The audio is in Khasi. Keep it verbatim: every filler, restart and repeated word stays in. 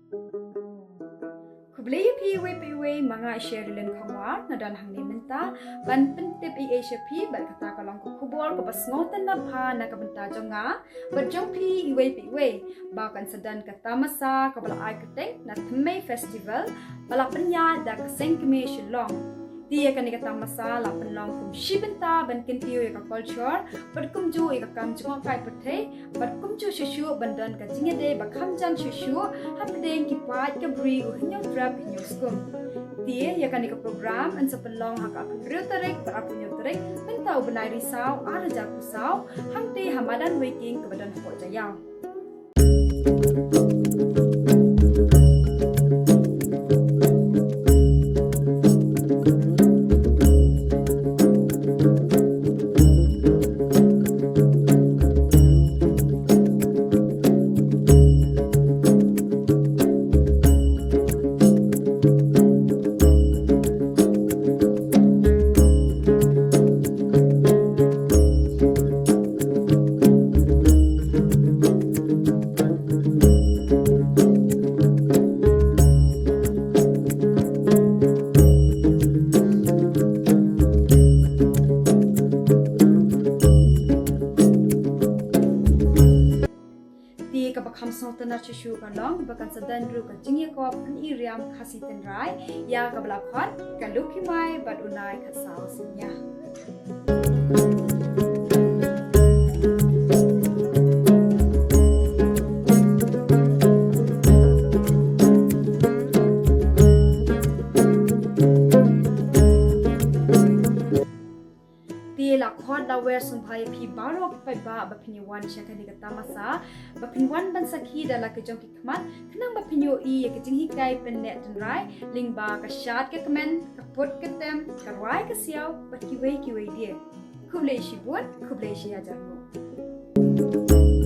Khublei ïa phi iwei pa iwei, ma nga Sherlyn Khongwar nga don hangne mynta ban pyntip ei ei sha phi bad kata ka long ka khubor kaba sngewtynnad bha na ka bynta jong nga bad jong phi iwei pa iwei, ba kan sa don ka tamasa kaba la ai kyrteng na Thymmei Festival ba la pynïaid da ka Seng Kmie Shillong. Te ïa kane ka tamasa la pynlong kum shi bynta ban kyntiew ïa ka culture bad kumjuh ïa ka kam jngohkai pyrthei bad kumjuh shuh shuh ban don ka jingïadei ba kham jan shuh shuh hapdeng ki paid ka bri u Hynñiewtrep Hynñiewskum. Te ïa kane ka program yn sa pynlong ha ka arphew hynriew tarik bad arphew hynñiew tarik mynta u bnai Risaw ar hajar arphew saw, hangtei ha madan Weiking kaba don hapoh Jaïaw. Te kaba kham sngewtynnad shuh shuh ka long ba kan sa don ruh ka jingïakop pyni riam Khasi tynrai ïa kaba la khot ka Lukhimai bad u Nai Khatsaw Synñia. Te la khot la wer sngewbha ïa phi baroh ki paidbah ba phin ïa wan sha kane ka tamasa, ba phin wan ban sakhi da la ki jong ki khmat, khnang ba phin ïohi ïa ki jinghikai pynneh tynrai lyngba ka shad ka kmen, ka put ka tem, ka rwai ka siaw bad kiwei kiwei de. Khublei shibun, khublei shi hajar nguh.